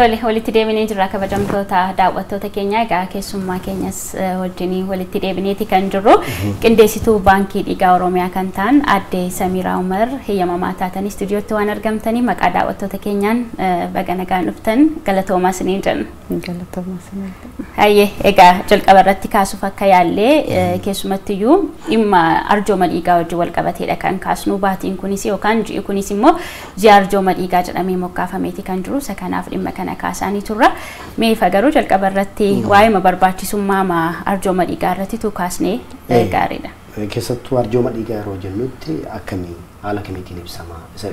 Tole, walitti deebinee jirra kabajamtoota daawwattoota keenya. Egaa keessummaa keenyas wajjin walitti deebineeti kan jirru. Qindeessituu Baankii Dhiigaa Oromiyaa kan ta'an Aadde Samiiraa Umar heeyyamamaa taatanii istuudiyootti waan argamtanii maqaa daawwattoota keenyaan baga nagaan dhuftan, galatoomaa isiniin jenna. Galatoomaa isiniin. Hayyee, egaa jalqaba irratti kaasuuf akka yaallee keessumattiyyuu dhimma arjooma dhiigaa wajjin wal qabateedha kan kaasnu. Baatiin kunis yookaan ji'i kunis immoo ji'a arjooma dhiigaa jedhamee moggaafameeti kan jiru. Isa kanaaf dhimma kana kaasaanii turra. Meefa garuu jalqaba irratti waa'ee barbaachisummaa arjooma dhiigaa irratti tu kaasnee gaariidha. Keessattuu arjooma dhiigaa yeroo jennutti akkamii, haala kamiitiin ibsama isa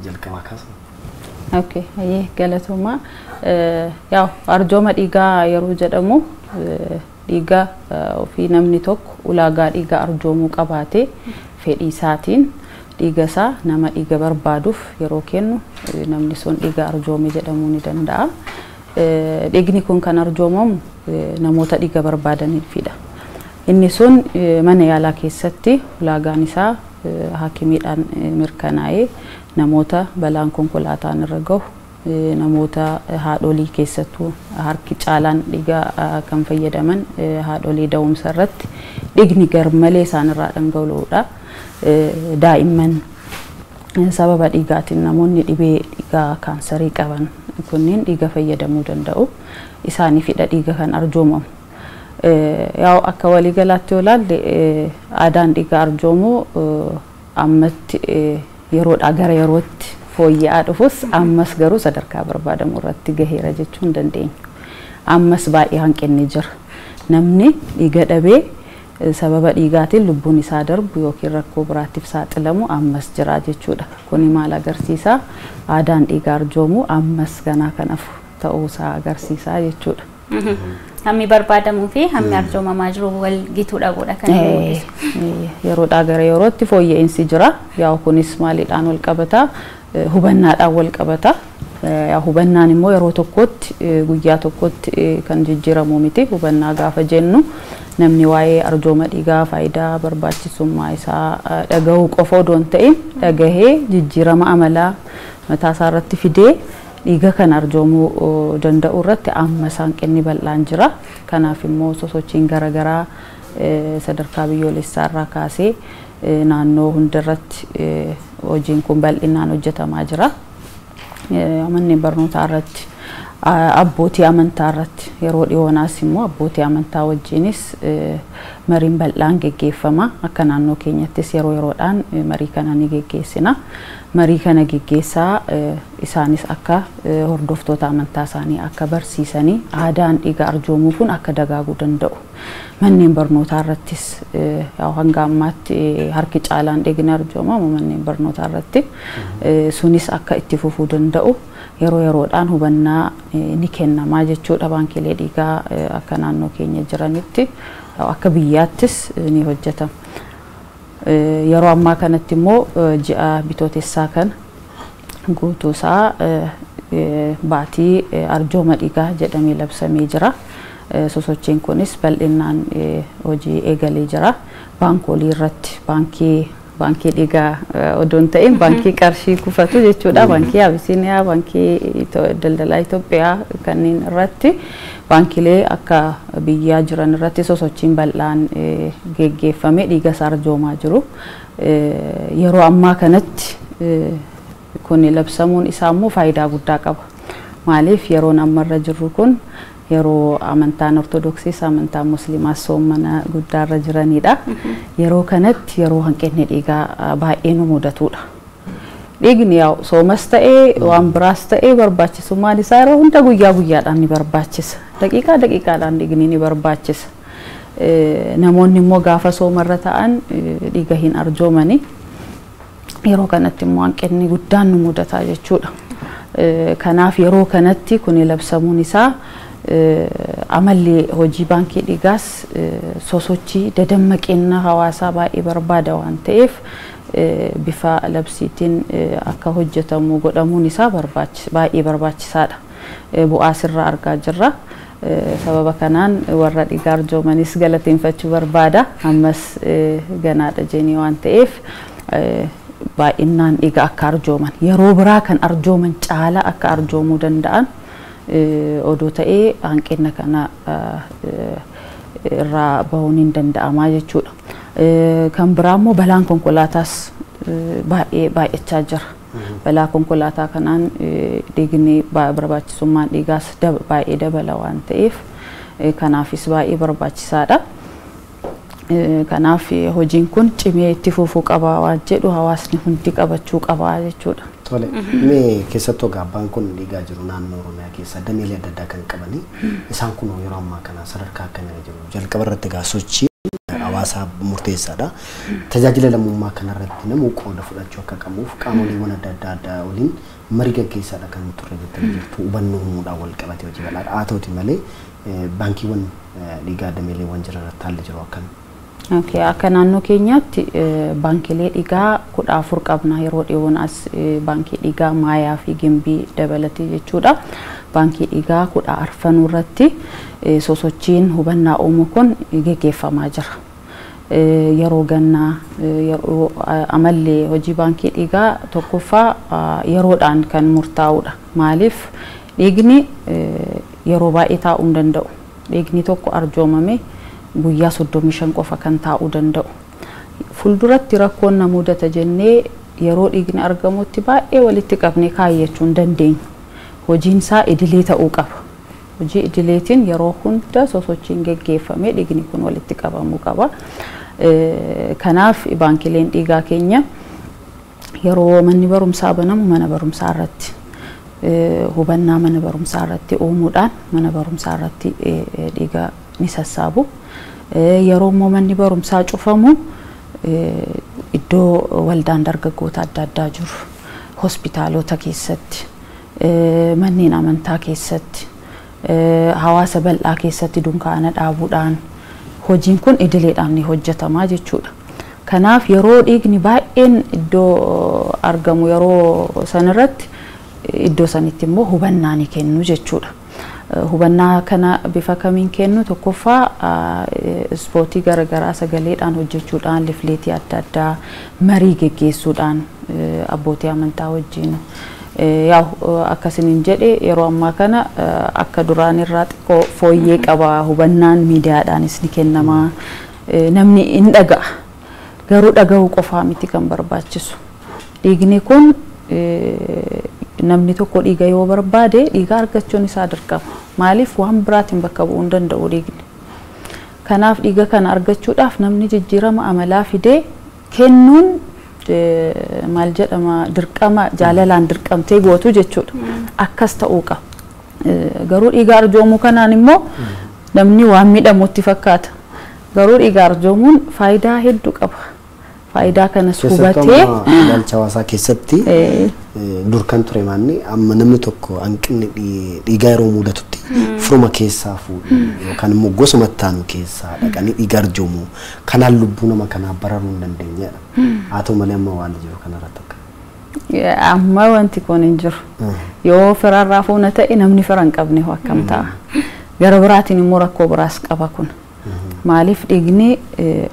jalqabaa kaasna? Okay, hayyee, galatoomaa. Yaa, arjooma dhiigaa yeroo jedhamu dhiiga ofii namni tokko ulaagaa dhiiga arjoomuu qabaatee fedhii isaatiin dhiiga isaa nama dhiiga barbaaduuf yeroo kennu namni sun dhiiga arjoome jedhamuu ni danda'a. Dhiigni kun kan arjoomamu namoota dhiiga barbaadaniifidha. Inni sun mana yaalaa keessatti ulaagaan isaa hakimiidhaan mirkanaa'ee namoota balaan konkolaataan irra gahu, namoota haadholii, keessattuu harki caalaan dhiiga kan fayyadaman haadholii da'umsa irratti dhiigni garmalee isaan irraa dhangala'uudha. Daa'imman sababa dhiigaatiin namoonni dhibee dhiigaa kaansarii qaban kunneen dhiiga fayyadamuu danda'u. Isaaniifidha dhiiga kan arjoomamu. Yaa, akka waliigalaatti yoo ilaalle aadaan dhiiga arjoomuu ammatti yeroodhaa gara yerootti fooyya'aa dhufus ammas garuu sadarkaa barbaadamu irratti gaheera jechuu hin dandeenyu. Ammas baay'ee hanqinni jira. Namni dhiiga dhabee sababa dhiigaatiin lubbuun isaa darbu yookiin rakkoo biraatiif saaxilamu ammas jira jechuudha. Kuni maal agarsiisa? Aadaan dhiiga arjoomuu ammas ganaa kan hafu ta'uusaa agarsiisa jechuudha. Hammi barbaadamuu fi hammi arjoomamaa jiru wal gituu dhabuudha kan inni mul'isu. Yeroodhaa gara yerootti fooyya'insi jira. Yaa, kunis maaliidhaan wal qabata? Hubannaadhaan wal qabata. Yaa, hubannaan immoo yeroo tokkotti, guyyaa tokkotti kan jijjiiramu miti. Hubannaa gaafa jennu namni waa'ee arjooma dhiigaa faayidaa barbaachisummaa isaa dhagahuu qofa odoo hin ta'in dhagahee jijjiirama amalaa mataa isaa irratti fidee dhiiga kan arjoomuu danda'u irratti amma hanqinni bal'aan jira. Kanaaf immoo sosochiin garaagaraa sadarkaa biyyoolessaa irraa kaasee naannoo hundarratti hojiin kun bal'inaan hojjetamaa jira. Manneen barnootaa irratti, abbootii amantaa irratti, yeroo dhiyoonaas immoo abbootii amantaa wajjinis mariin bal'aan geggeeffama. Akka naannoo keenyattis yeroo yeroodhaan marii kana ni geggeessina. Marii kana geggeessaa isaanis akka hordoftoota amantaa isaanii akka barsiisanii aadaan dhiiga arjoomuu kun akka dagaaguu danda'u. Manneen barnootaa irrattis hanga ammaatti harki caalaan dhiigni arjoomamu manneen barnootaa irratti, sunis akka itti fufuu danda'u yeroo yeroodhaan hubannaa ni kennamaa jechuudha. Baankiilee dhiigaa akka naannoo keenya jiranitti, akka biyyaattis ni hojjetama. Yeroo ammaa kanatti immoo ji'a Bitootessaa kana guutuusaa baatii arjooma dhiigaa jedhamee labsamee jira. Sosochiin kunis bal'inaan hojii eegalee jira. Baankoolii irratti, baankii dhiigaa odoo hin ta'in baankii qarshii kufatu jechuudha. Baankii Abisiiniyaa, Baankii Daldalaa Itoophiyaa kanneen irratti, baankiilee akka biyyaa jiran irratti sosochiin bal'aan geggeeffamee dhiiga isaa arjoomaa jiru. Yeroo ammaa kanatti kun labsamuun isaa immoo faayidaa guddaa qaba. Maaliif, yeroon ammarra jirru kun yeroo amantaan Ortodoksiis amantaan Musliimaas soomana guddaarra jiranidha. Yeroo kanatti yeroo hanqinni dhiigaa baay'ee nu mudatudha. Dhiigni yaa'u soomas ta'ee waan biraas ta'ee barbaachisummaan isaa yeroo hunda guyyaa guyyaadhaan ni barbaachisa. Daqiiqaa daqiiqaadhaan dhiigni ni barbaachisa. Namoonni immoo gaafa soomarra ta'an dhiiga hin arjoomani. Yeroo kanatti immoo hanqinni guddaan nu mudata jechuudha. Kanaaf yeroo kanatti kun labsamuun isaa amalli hojii baankii dhiigaas sosochii dadammaqinna hawaasaa baay'ee barbaada waan ta'eef bifa labsiitiin akka hojjetamu godhamuun isaa baay'ee barbaachisaadha. Bu'aa sirraa argaa jirra. Sababa kanaan warra dhiiga arjoomanis galateeffachuu barbaada. Ammas ganaadha jennee waan ta'eef Baay'inaan dhiiga akka arjooman, yeroo biraa kan arjooman caala akka arjoomuu danda'an odoo ta'ee hanqina kana irraa bahuun hin danda'amaa jechuudha. Kan biraa immoo balaan konkolaataas baay'ee baay'achaa jira. Balaa konkolaataa kanaan dhiigni barbaachisummaan dhiigaas baay'ee dabala waan ta'eef kanaafis baay'ee barbaachisaadha. Kanaaf hojiin kun cimee itti fufuu qaba waan jedhu hawaasni hundi qabachuu qaba jechuudha. Tole, mee keessattuu abbaan kun dhiigaa jiru naannoo Oromiyaa keessa dameelee adda addaa kan qabani. Isaan kun yeroo ammaa kana sadarkaa akkamii jiru? Jalqaba irratti egaa sochii hawaasaa murteessaadha. Tajaajila lammummaa kanarratti namuu qooda fudhachuu akka qabuuf qaamoleewwan adda addaa addaa waliin marii gaggeessaadha kan turre jettanii jirtu. Hubannoo uumuudhaan wal qabatee hojii bal'aadha. Haa ta'uti malee baankiiwwan dhiigaa dameeleewwan jiran irratti haalli jiru akkami? Okay, akka naannoo keenyaatti baankilee dhiigaa 14 qabna. Yeroo dhiyoon as baankii dhiigaa Maayaa fi Gimbii dabalatee jechuudha. Baankii dhiigaa 14 irratti sosochiin hubannaa uumuu kun geggeeffamaa jira. Yeroo gannaa, yeroo amallee hojii baankii dhiigaa tokkoffaa yeroodhaan kan murtaa'udha. Maaliif dhiigni yeroo baay'ee taa'uu hin danda'u. Dhiigni tokko arjoomame guyyaa 35 qofa kan taa'uu danda'u. Fuulduratti rakkoon na mudata jennee yeroo dhiigni argamutti baay'ee walitti qabnee kaayyachuu hin dandeenyu. Hojiin isaa idilee ta'uu qaba. Hojii idileetiin yeroo hunda sosochiin geggeeffamee dhiigni kun walitti qabamuu qaba. Kanaaf baankileen dhiigaa keenya yeroo manni barumsaa banamu mana barumsaa irratti hubannaa mana barumsaa irratti uumuudhaan mana barumsaa irratti dhiiga ni sassaabu. Yeroo immoo manni barumsaa cufamu iddoo waldaan dargaggoota adda addaa jiru, hospitaalota keessatti, manneen amantaa keessatti, hawaasa bal'aa keessatti dunkaana dhaabuudhaan hojiin kun idileedhaan ni hojjetamaa jechuudha. Kanaaf yeroo dhiigni baay'een iddoo argamu yeroo sanarratti iddoo sanitti immoo hubannaa ni kennu jechuudha. Hubannaa kana bifa kamiin kennu? Tokkoffaa ispoortii garaagaraa sagaleedhaan hojjechuudhaan, lifleetii adda addaa marii geggeessuudhaan abbootii amantaa wajjin. Yaa'u akkasiniin jedhe yeroo ammaa kana akka duraan irraa xiqqoo fooyyee qaba. Hubannaan miidiyaadhaanis ni kennama. Namni hin dhaga'a. Garuu dhaga'uu qofaa miti kan barbaachisu. Dhiigni kun namni tokko dhiiga yoo barbaade dhiiga argachuun isaa dirqama. Maaliif waan biraatiin bakka bu'uu hin danda'u dhiigni. Kanaaf dhiiga kana argachuudhaaf namni jijjiirama amalaa fidee kennuun maal jedhama, dirqama jaalalaan dirqamtee gootu jechuudha. Akkas ta'uu qaba. Garuu dhiiga arjoomuu kanaan immoo namni waan miidhamutti fakkaata. Garuu dhiiga arjoomuun faayidaa hedduu qaba. Faayidaa kanas hubatee ilaalcha hawaasaa keessatti dur kan ture maanni amma namni tokko hanqinni dhiigaa yeroo mudatutti firuma keessaa fuudhu yookaan immoo gosuma ittaanu keessaa dhaqanii dhiiga arjoomu, kanaan lubbuu nama kanaa bararuu hin dandeenyedha. Haa ta'u malee amma waan jiru kanarratti akka. Amma wanti kun hin jiru. Yoo firarraa fuuna ta'e namni fira hin qabne hoo akkam ta'a? Gara biraatiin immoo rakkoo biraas qaba kun. Maaliif dhiigni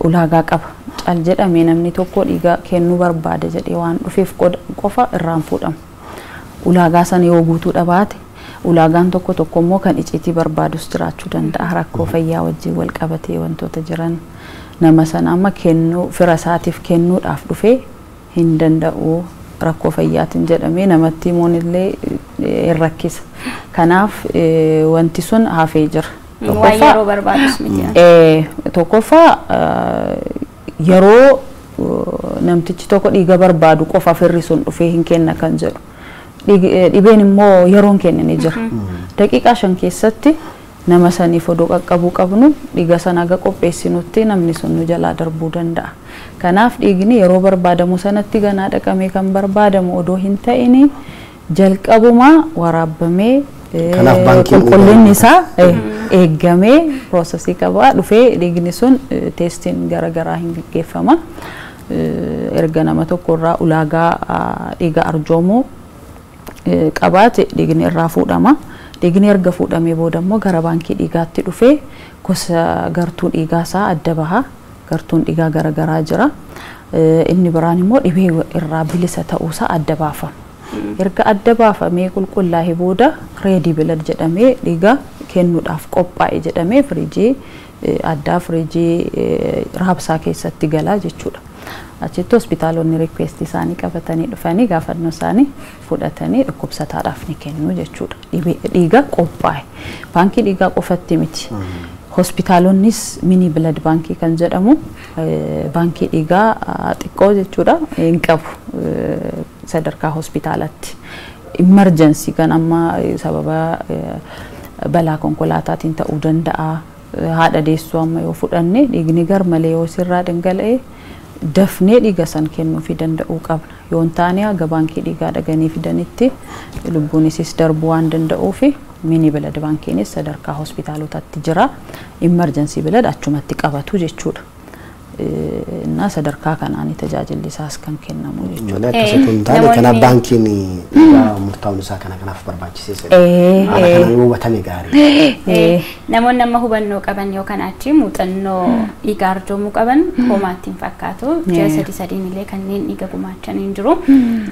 ulaagaa qaba. Cal jedhamee namni tokko dhiiga kennuu barbaada jedhee waan dhufeef qofa irraan fuudhamu. Ulaagaa sana yoo guutuu dhabaate, ulaagaan tokko tokko immoo kan icciitii barbaadus jiraachuu danda'a. Rakkoo fayyaa wajjin wal qabatee wantoota jiran nama sana amma kennuu fira isaatiif kennuudhaaf dhufee hin danda'u rakkoo fayyaatiin jedhamee namatti himuun illee hin rakkisa. Kanaaf wanti sun hafee jira. Waan yeroo barbaadus miti. Tokkoffaa yeroo namtichi tokko dhiiga barbaadu qofa firri sun dhufee hin kenna kan jedhu. Dhibeen immoo yeroon kenne ni jira. Daqiiqaa 5 keessatti nama saniif odoo qaqqabuu qabnu dhiiga sana haga qopheessinutti namni sun nu jalaa darbuu danda'a. Kanaaf dhiigni yeroo barbaadamu sanatti ganaa dhaqamee kan barbaadamu odoo hin ta'in jalqabumaa waraabbamee qulqullinni isaa eeggamee piroosesii qaba dhufee dhiigni sun teestiin garaagaraa hin gaggeeffama. Erga nama tokkorraa ulaagaa dhiiga arjoomuu qabaate dhiigni irraa fuudhama. Dhiigni erga fuudhamee booda immoo gara baankii dhiigaatti dhufee gosa gartuu dhiigaa isaa adda baha. Gartuun dhiigaa garaagaraa jira. Inni biraan immoo dhibee irraa bilisa ta'uusaa adda baafama. Erga adda baafamee qulqullaa'ee booda ready blood jedhamee, dhiiga kennuudhaaf qophaa'e jedhamee, firiijii addaa, firiijii raabsaa keessatti galaa jechuudha. Achitti hospitaalonni request isaanii qabatanii dhufanii gaafannoo isaanii fudhatanii dhukkubsataadhaaf ni kennu jechuudha. Dhiiga qophaa'e. Baankii dhiigaa qofatti miti. Hospitaalonnis mini blood baankii kan jedhamu, baankii dhiigaa xiqqoo jechuudha, hin qabu sadarkaa hospitaalatti. Emergency kan amma sababa balaa konkolaataatiin ta'uu danda'a. Haadha deessuu amma yoo fudhanne, dhiigni gar malee yoo sirraa dhangala'e, dafnee dhiiga san kennuufii danda'uu qabna. Yoo hin taane haga baankii dhiigaa dhaganii fidanitti lubbuun isis darbuu waan danda'uufi mini blood baankiinis sadarkaa hospitaalotaatti jira. Emergency blood achumatti qabatu jechuudha. Innaa sadarkaa kanaan tajaajilli isaas kan kennamu jechuudha. Malee akkasitti hin taane, kanaaf baankiin dhiigaa murtaa'uun isaa kana kanaaf barbaachiseessa. Haala kanaan yoo hubatame gaarii. Namoonni amma hubannoo qaban yookaan achi muuxannoo dhiiga arjoomuu qaban homaatti hin fakkaatu. Ji'a sadi sadiin illee kanneen dhiiga gumaachan hin jiru.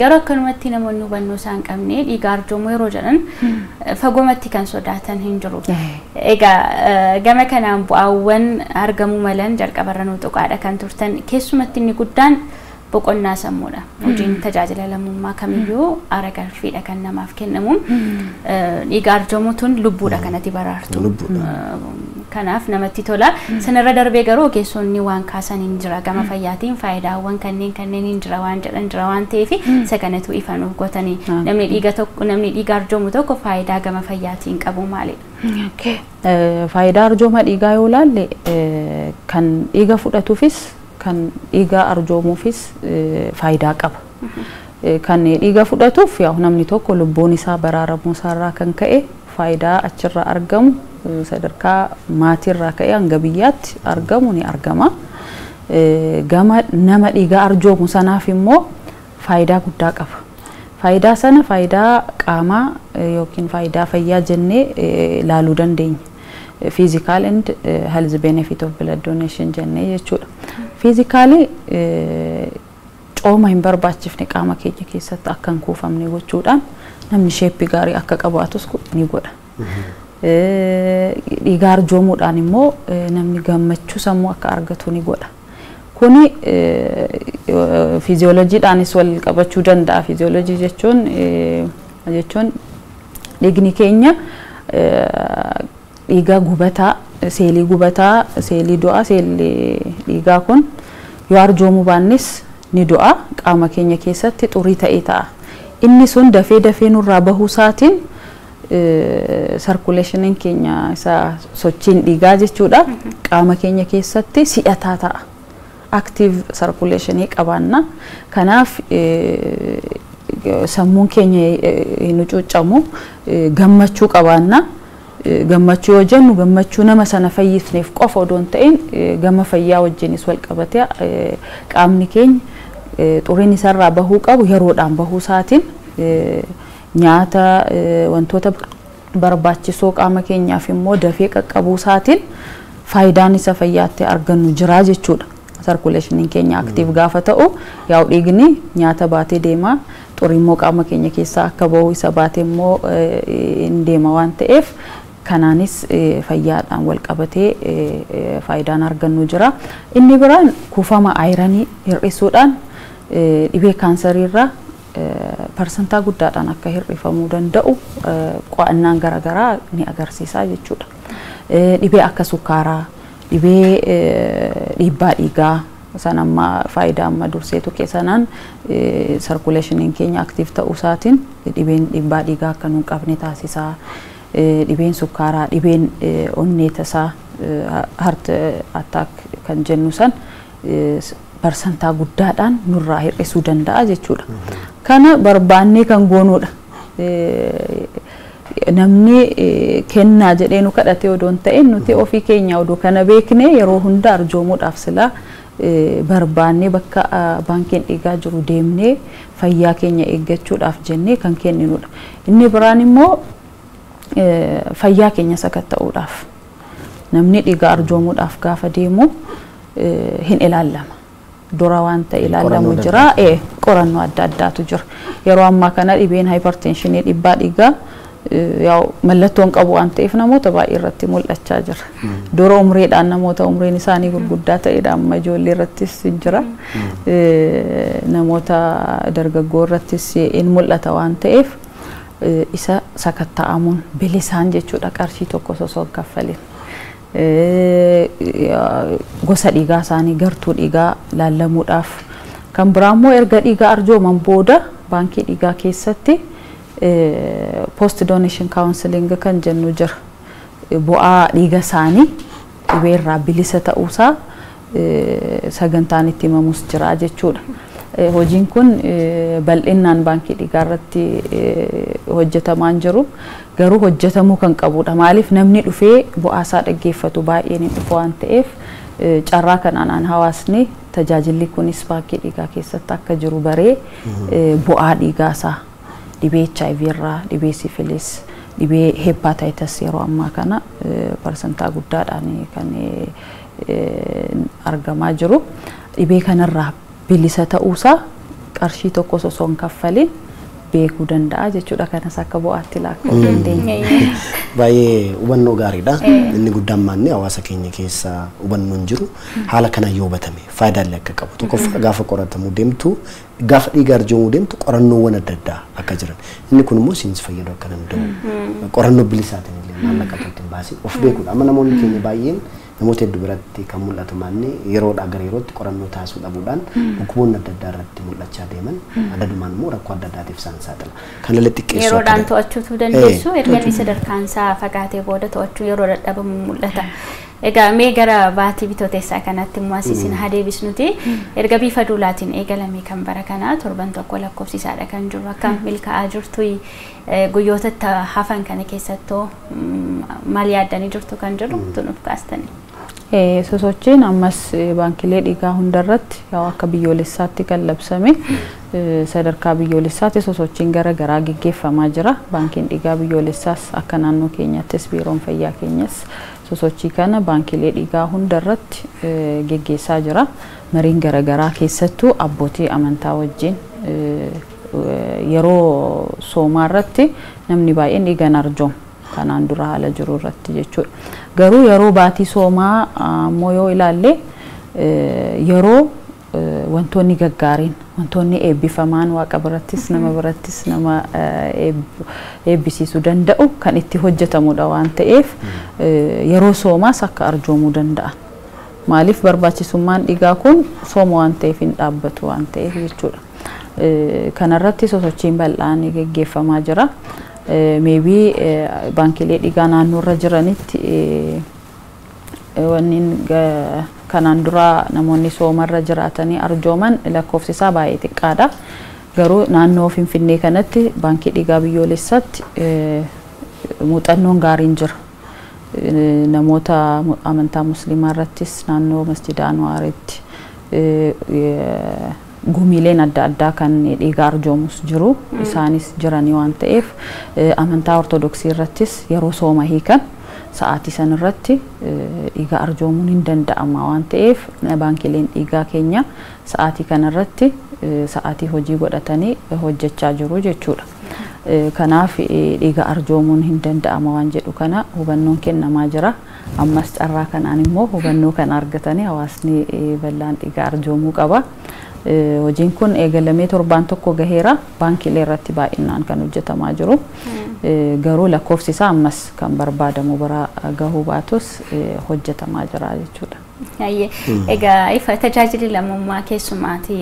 Garuu akkanumatti namoonni hubannoo isaan qabne dhiiga arjoomuu yeroo jedhan fagoomatti kan sodaatan hin jiru. Egaa gama kanaan bu'aawwan argamuu malan jalqabarra nuu tuqaadha kan turtan, keessumatti inni guddaan boqonnaa sammuudha. Hojiin tajaajila lammummaa kamiyyuu aara galfiidha kan namaaf kennamu. Dhiiga arjoomuutuun lubbuudha kanatti baraartu. Kanaaf namatti tola. Sanarra darbee garuu ogeessonni waan kaasan hin jira. Gama fayyaatiin faayidaawwan kanneen kanneen hin jira waan jedhan jira waan ta'eef, isa kanatu ifa nuuf gootanii, namni dhiiga tokko, namni dhiiga arjoomu tokko faayidaa gama fayyaatiin qabu maalidha? Faayidaa arjooma dhiigaa yoo ilaalle, kan dhiiga fudhatuufis kan dhiiga arjoomuufis faayidaa qaba. Kan dhiiga fudhatuuf, yaa namni tokko lubbuun isaa baraaramuu isaarraa kan ka'e faayidaa achirraa argamu sadarkaa maatiirraa ka'ee hanga biyyaatti argamu ni argama. Gama nama dhiiga arjoomu sanaaf immoo faayidaa guddaa qaba. Faayidaa sana faayidaa qaamaa yookiin faayidaa fayyaa jennee ilaaluu dandeenya. Physical and health benefit of blood donation jennee jechuudha. Physically cooma hin barbaachifne qaama keenya keessatti akka hin kuufamne gochuudhaan namni shape gaarii akka qabaatus ni godha. Dhiiga arjoomuudhaan immoo namni gammachuu sammuu akka argatu ni godha. Kuni fiiziyooloojiidhaanis wal qabachuu danda'a. Fiiziyooloojii jechuun dhiigni keenya dhiiga gubataa, seelii gubataa, seelii du'aa, seelii dhiigaa kun yoo arjoomuu baannes ni du'a, qaama keenya keessatti xurii ta'ee ta'a. Inni sun dafee dafee nurraa bahuu isaatiin circulationiin keenya, isa sochiin dhiigaa jechuudha, qaama keenya keessatti si'ataa ta'a. Active circulationii qabaanna. Kanaaf sammuun keenya hin cuuccamu, gammachuu qabaanna. Gammachuu yoo jennu gammachuu nama sana fayyisneef qofa odoo hin ta'in, gama fayyaa wajjinis wal qabatee qaamni keenya xuriin isarraa bahuu qabu yeroodhaan bahuu isaatiin nyaata, wantoota barbaachisoo qaama keenyaaf immoo dafee qaqqabuu isaatiin faayidaan isa fayyaatti argannu jira jechuudha. Circulationiin keenya active gaafa ta'u, yaa'u dhiigni nyaata baatee deema, xurii immoo qaama keenya keessaa akka bahu isa baatee immoo hin deema waan ta'eef, kanaanis fayyaadhaan wal qabatee faayidaan argannu jira. Inni biraan kuufama ironii hir'isuudhaan dhibee kaansariirraa parsantaa guddaadhaan akka hir'ifamuu danda'u qo'annaan garaagaraa ni agarsiisa jechuudha. Dhibee akka sukkaaraa, dhibee dhiibbaa dhiigaa san amma faayidaa amma dursee tuqe sanaan circulationiin keenya active ta'uu isaatiin dhibeen dhiibbaa dhiigaa akka nu hin qabne taasisaa. Dhibeen sukkaaraa, dhibeen onnee tasaa, heart attack kan jennu san parsantaa guddaadhaan nurraa hir'isuu danda'a jechuudha. Kana barbaannee kan goonuudha. Namni kennaa jedhee nu kadhatee odoo hin ta'in, nuti ofii keenya odoo kana beekne yeroo hunda arjoomuudhaaf silaa barbaannee bakka baankiin dhiigaa jiru deemnee fayyaa keenya eeggachuudhaaf jennee kan kenninudha. Inni biraan immoo fayyaa keenya sakatta'uudhaaf namni dhiiga arjoomuudhaaf gaafa deemu hin ilaallama. Dura waan ta'e ilaalamu jira. Qorannoo adda addaatu jira. Yeroo ammaa kana dhibeen hypertensionii, dhiibbaa dhiigaa, mallattoon qabu waan ta'eef namoota baay'ee irratti mul'achaa jira. Dura umriidhaan namoota umriin isaanii gurguddaa ta'edha, amma ijoollee irrattis jira. Namoota dargaggoo irrattis in mul'ata waan ta'eef isa sakatta'amuun bilisaan jechuudha, qarshii tokko osoo hin kaffalin. Gosa dhiigaa isaanii, gartuu dhiigaa laallamuudhaaf, kan biraa immoo erga dhiigaa arjooman booda baankii dhiigaa keessatti post donation counseling kan jennu jira. Bu'aa dhiiga isaanii dhibeerraa bilisa ta'uusaa sagantaan itti himamus jira jechuudha. Hojiin kun bal'inaan baankii dhiigaa irratti hojjetamaa hin jiru. Garuu hojjetamuu kan qabudha. Maaliif, namni dhufee bu'aasaa dhaggeeffatu baay'een hin dhufu waan ta'eef, carraa kanaan hawaasni tajaajilli kunis baankii dhiigaa keessatti akka jiru baree bu'aa dhiigaasaa dhibee HIV irraa, dhibee sifilis, dhibee hepatitis yeroo ammaa kana parsantaa guddaadhaan kan argamaa jiru. Dhibee kanarraa bilisa ta'uusaa qarshii tokko osoo hin kaffalin beekuu danda'a jechuudha. Kanas akka bu'aatti lakkaa'uu dandeenya. Baay'ee hubannoo gaariidha. Inni guddaan maanni hawaasa keenya keessa hubannoon jiru haala kanaan yoo hubatame faayidaalee akka qabu. Tokkoffaa, gaafa qoratamuu deemtu, gaafa dhiiga arjoomuu deemtu qorannoowwan adda addaa akka jiran. Inni kun immoo isinis fayyaduu akka danda'u. Qorannoo bilisaatiin illee maallaqa ittiin baasin of beekuudha. Amma namoonni keenya baay'een, namoota hedduu biratti kan mul'atu maanni yeroodhaa gara yerootti qorannoo taasisuu dhabuudhaan dhukkuboonni adda addaa irratti mul'achaa deeman adadumaan immoo rakkoo adda addaatiif isaan saaxila. Kanallee xiqqeessuu Yeroodhaan to'achuutu dandeessu, erga inni sadarkaan isaa fagaatee booda to'achuu yeroo dadhabamu mul'ata. Egaa mee gara baatii bitootessaa kanatti immoo asiisin haa deebisnuti. Erga bifa duulaatiin eegalame kan bara kanaa torban tokko lakkoofsisaadha kan jiru. Akka milkaa'aa jirtu, guyyoota hafan kana keessattoo maal yaaddanii jirtu kan jiru tunuuf kaastanii. Sosochiin ammas baankilee dhiigaa hundarratti akka biyyoolessaatti kan labsame, sadarkaa biyyoolessaatti sosochiin gara garaa geggeeffamaa jira. Baankiin dhiigaa biyyoolessaas akka naannoo keenyattis biiroon fayyaa keenyas sosochii kana baankilee dhiigaa hundarratti geggeessaa jira. Mariin gara garaa keessattuu abbootii amantaa wajjin, yeroo soomaa irratti namni baay'een dhiigan arjooma. Kanaan dura haala jiru irratti jechuudha. Garuu yeroo baatii soomaa ammoo yoo ilaalle, yeroo wantoonni gaggaariin, wantoonni eebbifamaan waaqa birattis nama birattis nama eebbisiisuu danda'u kan itti hojjetamudha waan ta'eef yeroo soomaas akka arjoomuu danda'a. Maaliif, barbaachisummaan dhiigaa kun sooma waan ta'eef hin dhaabbatu waan ta'eef jechuudha. Kanarratti sosochiin bal'aan geggeeffamaa jira. Maybe baankilee dhiigaa naannoorra jiranitti wanni kanaan dura namoonni soomarra jiraatanii arjooman lakkoofsi isaa baay'ee xiqqaadha. Garuu naannoo Finfinnee kanatti baankii dhiigaa biyyoolessaatti muuxannoon gaariin jira. Namoota amantaa musliimaa irrattis naannoo masjida Anwaaritti gumiileen adda addaa kan dhiiga arjoomus jiru, isaanis jiranii waan ta'eef, amantaa ortodoksii irrattis yeroo sooma hiikan sa'aatii san irratti dhiiga arjoomuun hin danda'ama waan ta'eef, baankileen dhiigaa keenya sa'aatii kanarratti sa'aatii hojii godhatanii hojjechaa jiru jechuudha. Kanaaf dhiiga arjoomuun hin danda'ama waan jedhu kana hubannoon kennamaa jira. Ammas carraa kanaan immoo hubannoo kana argatanii hawaasni bal'aan dhiiga arjoomuu qaba. Hojiin kun eegalamee torbaan tokko gaheera, baankilee irratti baay'inaan kan hojjetamaa jiru. Garuu lakkoofsi isaa ammas kan barbaadamu bira gahuu baatus hojjetamaa jira jechuudha. Egaa ifa tajaajilli lammummaa keessumaati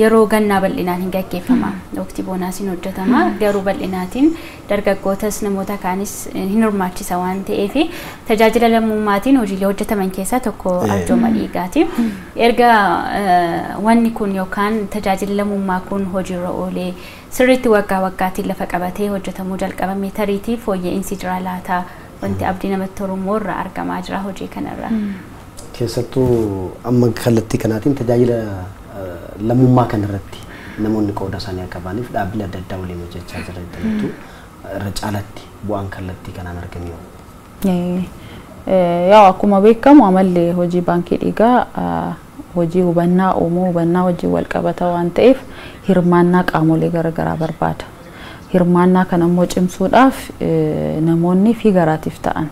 yeroo gannaa bal'inaan hin gaggeeffama. Waqtii bonaas hin hojjetama. Garuu bal'inaatiin dargaggootas namoota kaanis hin hirmaachisa waan ta'eef, tajaajila lammummaatiin hojiilee hojjetaman keessaa tokko arjooma dhiigaati. Erga wanni kun yookaan tajaajilli lammummaa kun hojiirra oolee sirriitti waggaa waggaatiin lafa qabatee hojjetamuu jalqabame, tariitii fooyya'insi jira laata? Wanti abdii namatti tolu immoo irraa argamaa jira hojii kanarraa? Keessattuu amma kallattii kanaatiin tajaajila lammummaa kanarratti namoonni qooda isaanii akka ba'aniif dhaabbilee adda addaa waliin hojjechaa jiran irra caalatti bu'aan kallattii kanaan argame? Yaa, akkuma beekamu amalli hojii baankii dhiigaa Hojii hubannaa uumuu, hubannaa wajjin wal qabata waan ta'eef hirmaannaa qaamolee garaagaraa barbaada. Hirmaannaa kana immoo cimsuudhaaf namoonni fi garaatiif ta'an,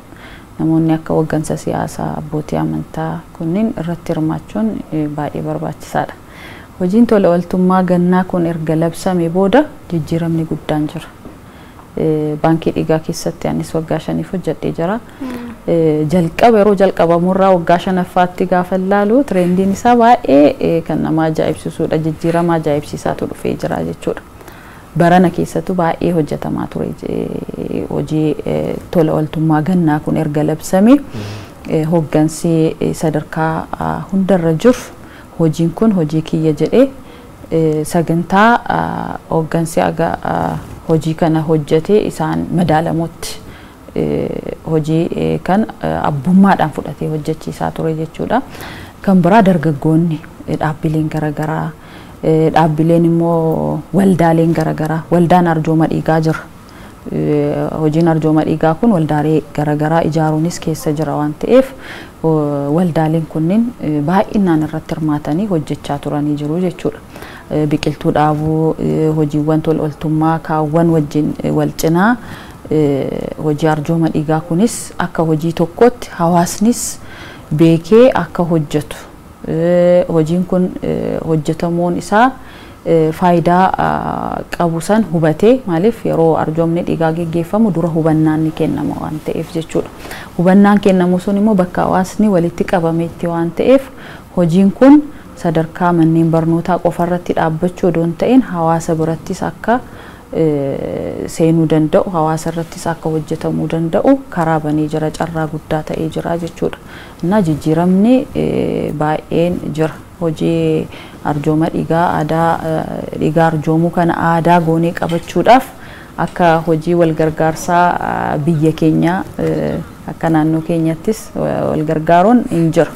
namoonni akka hooggansa siyaasaa, abbootii amantaa kunniin irratti hirmaachuun baay'ee barbaachisaadha. Hojiin tola ooltummaa gannaa kun erga labsame booda jijjiiramni guddaan jira. Baankii dhiigaa keessatti anis waggaa 5 hojjedhee jira. Jalqaba yeroo jalqabamurraa waggaa 5ffaatti gaafa ilaalu tirendiin isaa baay'ee kan nama ajaa'ibsiisudha. Jijjiirama ajaa'ibsiisaatu dhufee jira jechuudha. Barana keessattuu baay'ee hojjetamaa ture hojii tola ooltummaa gannaa kun erga labsame hooggansi sadarkaa hundarra jiru hojiin kun hojii kiyya jedhee sagantaa hooggansi hojii kana hojjetee isaan madaalamutti hojii kan abbummaadhaan fudhatee hojjechiisaa ture jechuudha. Kan biraa dargaggoonni, dhaabbileen garaagaraa, dhaabbileen immoo waldaaleen garaagaraa, waldaan arjooma dhiigaa jira. Hojiin arjooma dhiigaa kun waldaalee garaagaraa ijaaruunis keessa jira waan ta'eef waldaaleen kunniin baay'inaan irratti hirmaatanii hojjechaa turanii jiru jechuudha. Biqiltuu dhaabuu, hojiiwwan tola ooltummaa kaawwan wajjin wal cinaa hojii arjooma dhiigaa kunis akka hojii tokkotti hawaasnis beekee akka hojjetu. Hojiin kun hojjetamuun isaa faayidaa qabu san hubatee, maaliif yeroo arjoomni dhiigaa geggeeffamu dura hubannaan ni kennama waan ta'eef jechuudha. Hubannaan kennamu sun immoo bakka hawaasni walitti qabametti waan ta'eef hojiin kun sadarkaa manneen barnootaa qofarratti dhaabbachuu odoo hin ta'in hawaasa birattis akka seenuu danda'u, hawaasa irrattis akka hojjetamuu danda'u karaa banee jira, carraa guddaa ta'ee jira jechuudha. Innaa jijjiiramni baay'een jira. Hojii arjooma dhiigaa aadaa dhiigaa arjoomuu kana aadaa goonee qabachuudhaaf akka hojii wal gargaarsaa biyya keenyaa akka naannoo keenyattis wal gargaaruun hin jiru.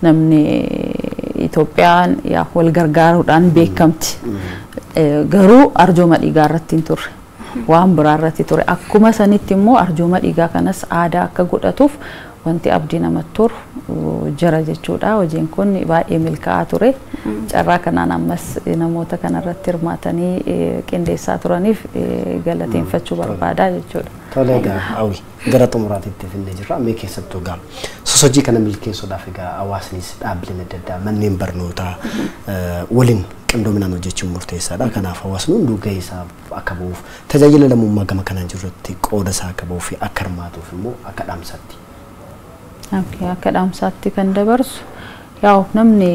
Namni Itoophiyaan wal gargaaruudhaan beekamti. Garuu arjooma dhiigaa irratti hin turre. Waan biraa irratti ture. Akkuma sanitti immoo arjooma dhiigaa kanas aadaa akka godhatuuf wanti abdii namatti toru jira jechuudha. Hojiin kun baay'ee milkaa'aa ture. Carraa kanaan ammas namoota kanarratti hirmaatanii qindeessaa turaniif galateeffachuu barbaada jechuudha. Tole egaa Hawwi, gara xumuraatitti finnee jirra. Mee keessattuu egaa sosochii kana milkeessuudhaaf egaa hawaasnis dhaabbileen adda addaa manneen barnootaa waliin qindoominaan hojjechuun murteessaadha. Kanaaf hawaasni hunduu gahee isaa akka bahuuf tajaajila lammummaa gama kanaan jirrutti qooda isaa akka bahuu fi akka hirmaatuuf immoo akka dhaamsaatti. Akka dhaamsaatti kan dabarsu yaa'u namni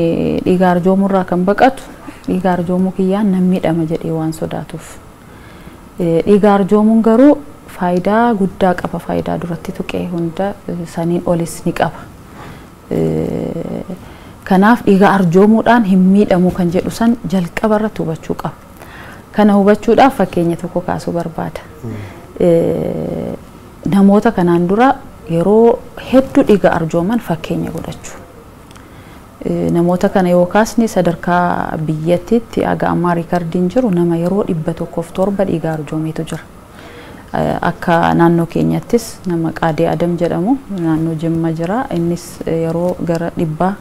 dhiiga arjoomurraa kan baqatu dhiiga arjoomuu kiyyaan nan miidhama jedhee waan sodaatuuf. Dhiiga arjoomuun garuu faayidaa guddaa qaba. Faayidaa duratti tuqee hunda saniin olis ni qaba. Kanaaf dhiiga arjoomuudhaan hin miidhamu kan jedhu san jalqaba irratti hubachuu qaba. Kana hubachuudhaaf fakkeenya tokko kaasuu barbaada. Namoota kanaan dura yeroo hedduu dhiiga arjooman fakkeenya godhachuu. Namoota kana yoo kaasne sadarkaa biyyattiitti haga ammaa riikardiin jiru nama yeroo 107 dhiiga arjoomeetu jira. Akka naannoo keenyattis nama Qaadee Adam jedhamu naannoo Jimma jira. Innis yeroo gara 100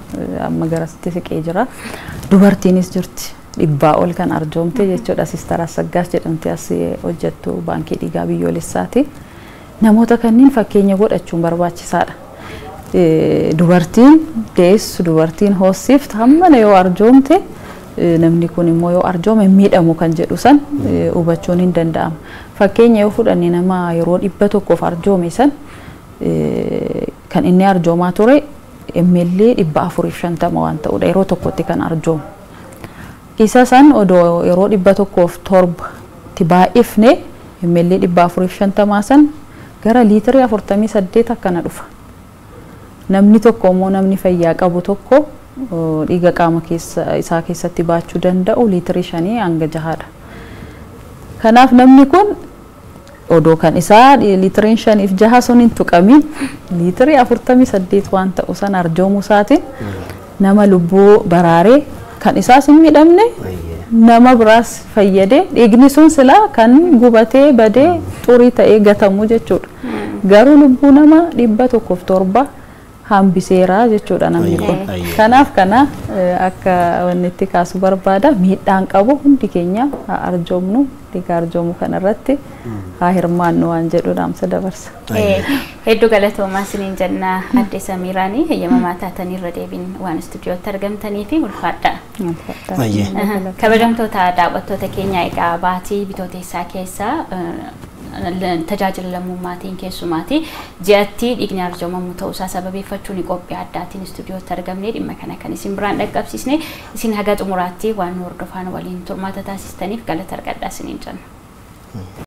amma garasitti siqee jira. Dubartiinis jirti 100 ol kan arjoomte jechuudha. Sister Assaggaas jedhamti as hojjettu baankii dhiigaa biyyoolessaati. Namoota kanneen fakkeenya godhachuun barbaachisaadha. Dubartiin deessu, dubartiin hoosiftu hammana yoo arjoomte namni kun immoo yoo arjoome miidhamu kan jedhu san hubachuun hin danda'amu. Fakkeenya yoo fudhanne nama yeroo 100 arjoome san kan inni arjoomaa ture ml 450 waan ta'udha yeroo tokkotti kan arjoomu. Isa san odoo yeroo 107 tti baay'ifne ml 450 san gara liitirii 48 akkana dhufa. Namni tokko immoo namni fayyaa qabu tokko dhiiga qaama keessa isaa keessatti baachuu danda'u liitirii 5 hanga 6dha. Kanaaf namni kun odoo kan isaa liitiriin 5 fi 6 sun hin tuqamin liitirii 48 waan ta'u san arjoomuu isaatiin nama lubbuu baraaree kan isaas hin miidhamne nama biraas fayyade dhiigni sun silaa kan gubatee badee xurii ta'ee gatamu jechuudha. Garuu lubbuu nama 107 Hambiseera jechuudha namni kun. Kanaaf kana akka wanni itti kaasu barbaada, miidhaan qabu hundi keenya haa arjoomnu, dhiiga arjoomu kanarratti haa hirmaannu waan jedhu dhaamsa dabarsa. Hedduu galatoomaa isiniin jenna adde Samiiraanii, heeyyamamaa taatanii irra deebiin waan istuudiyootti argamtanii fi ulfaadha. Kabajamtoota daawwattoota keenya, egaa baatii Bitootessaa keessa tajaajila lammummaatiin keessumaati ji'atti dhiigni arjoomamu ta'uusaa sababeeffachuun qophii addaatiin istuudiyootti argamne dhimma kana kan isin biraan dhaqqabsiisne. Isin haga xumuraatti waan nu hordofaan waliin turmaata taasistaniif galata argadhaa isiniin jenna.